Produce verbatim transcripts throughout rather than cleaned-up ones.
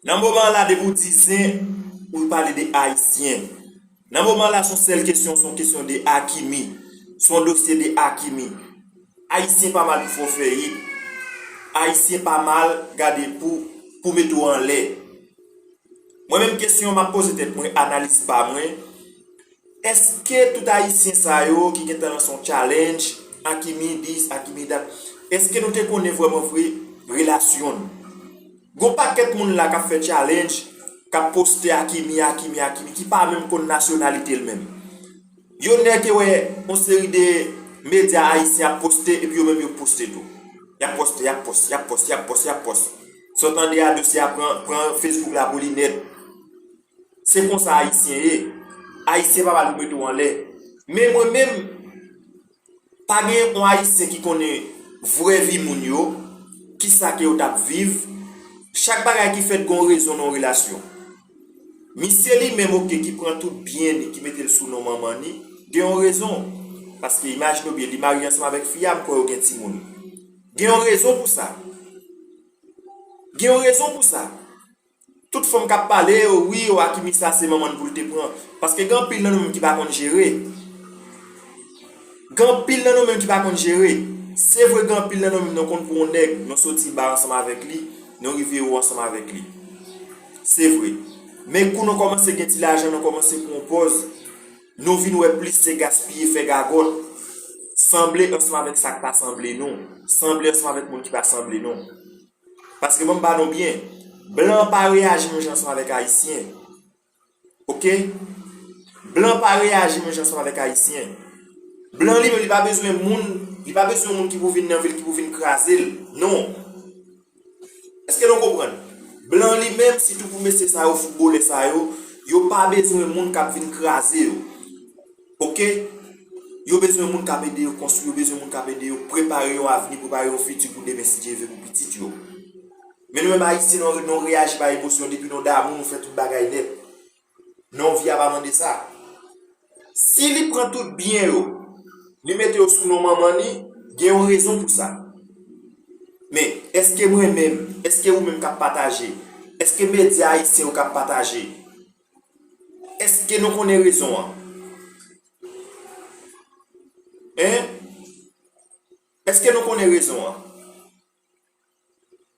Nan moman la, depi w di zen, ou pale de Ayisyen. Nan moman la, se yon sèl kesyon, se yon kesyon de Hakimi. Se yon dosye de Hakimi. Ayisyen pa mal pou fè w fè hit. Ayisyen pa mal gade pou, pou mete w anlè. Mwen menm kesyon m ap poze tèt mwen, analiz pa mwen, èske tout Ayisyen sa yo ki gentan lanse yon challenge, Hakimi this, Hakimi that, èske nou te konnen vrèman vre relasyon n? Gon pakèt moun la k ap fè challenge, k ap poste Hakimi, Hakimi, Hakimi, ki pa menm konn nasyonalite l menm. Yo nèk yo wè yon seri de medya ayisyen ap poste, epi yo menm yo poste tou. Y ap poste, y ap poste, y ap poste, y ap poste, y ap poste. Sa w tande a, dosye a pran, pran Facebook la pou li nèt. Se konsa Ayisyen ye. Ayisyen pa mal pou mete w anlè. Men mwen menm, pa gen yon Ayisyen ki konnen vrè vi moun yo, kisa ke yo t ap viv. Chak bagay ki fèt gen yon rezon nan yon relasyon. Misye li menm, oke, ki pran tout byen li, ki mete l sou non manman li, gen yon rezon. Paske imajine w byen, li marye ansanm avèk fi a, m kwè yo gen timoun. Gen yon rezon pou sa. Gen yon rezon pou sa. Tout fanm k ap pale yo, wi, o Hakimi sa se manman l pou l te pran. Paske gen anpil nan nou menm ki pa konn jere. Gen anpil nan nou menm ki pa konn jere. Se vre, gen anpil nan nou menm nou konn pran yon nèg, nou soti ba ansanm avèk li, nou rive wo ansanm avèk li. Se vre. Men kou nou kòmanse gen ti lajan, nou kòmanse pran yon pòz, nou vin wè plis se gaspiye, fè gagòt, sanble ansanm avèk sa k pa sanble nou, sanble ansanm avèk moun ki pa sanble nou. Paske ban m ba nou byen, blan pa reyaji menm jan ansanm avèk Ayisyen. Oke? Blan pa reyaji menm jan ansanm avèk Ayisyen. Blan li menm, li pa bezwen moun, li pa bezwen moun ki pou vin nan vi l, ki pou vin kraze l. Non. Èske nou konprann? Blan li menm, sitou pou mesye sa yo, foutbolè sa yo, yo pa bezwen moun k ap vin kraze yo. Oke? Yo bezwen moun k ap ede yo konstwi, yo bezwen moun k ap ede yo prepare yon avni, prepare yon fiti pou demen, si Dye vle, pou pitit yo. Men nou menm Ayisyen, nou, nou reyaji pa emosyon, depi nou damou, nou fè tout bagay nèt. Non, vi a pa mande sa. Si li pran tout byen yo, li mete yo sou non manman li, gen yon rezon pou sa. Men, èske mwen menm, èske ou menm k ap pataje, èske medya ayisyen yo k ap pataje, èske nou konnen rezon an? Hein? Èske nou konnen rezon an?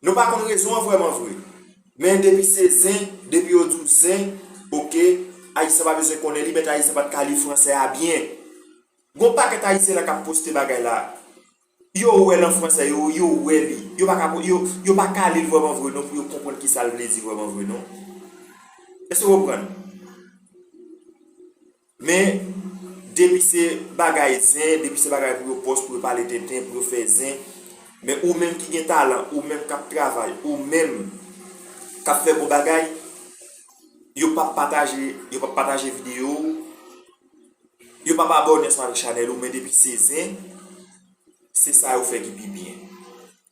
Nou pa konn rezon an vrèman vre. Men depi se zen, depi yo di w zen, oke, Ayisyen pa bezwen konnen li, mèt Ayisyen pa t ka li fransè a byen. Gon pakèt Ayisyen la k ap poste bagay la. Yo wè l an fransè, yo, yo wè li. Yo pa ka, yo, yo pa ka li l vrèman vre non pou yo konprann kisa l vle di vrèman vre non. Èske w konprann? Men, depi se bagay zen, depi se bagay pou yo pòs, pou yo pale tenten, pou yo fè zen, men ou menm ki gen talan, ou menm k ap travay, ou menm k ap fè bon bagay, yo p ap pataje, yo p ap pataje videyo w, yo p ap abòne ansanm avèk chanèl ou, men depi se zen, se sa yo fè ki pi byen.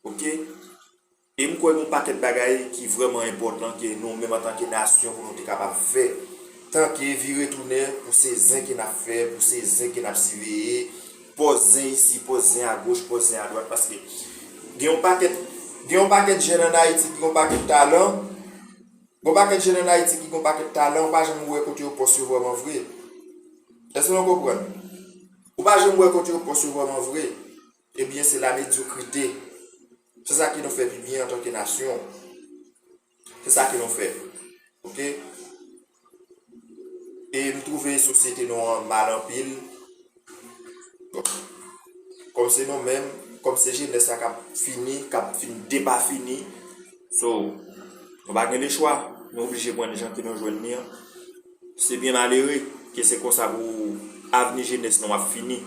Oke? E m kwè gen yon pakèt bagay ki vrèman enpòtan ke nou menm antanke nasyon pou nou te kapab fè. Tanke vire tounen pou se zen ke n ap fè, pou se zen ke n ap siveye, pòs zen isi, pòs zen agoch, pòs zen adwat, paske gen yon pakèt, gen yon pakèt jèn ann Ayiti ki gen yon pakèt talan, gen yon pakèt jèn ann Ayiti ki gen yon pakèt talan, ou pa janm wè kote yo pòs yo vrèman vre. Èske nou konprann? Ou pa janm wè kote yo pòs yo vrèman vre. Ebyen, se la medyokrite. Se sa ki nou fè pi byen antanke nasyon. Se sa ki nou fè. Oke? E m twouve sosyete nou an mal anpil. Bon. Kòm se nou menm, kòm se jenès la k ap fini, k ap fin depafini. So, nou pa gen lechwa. Nou oblije pran jan ke nou jwenn li an. Se byen malere ke se konsa pou avni jenès nou ap fini.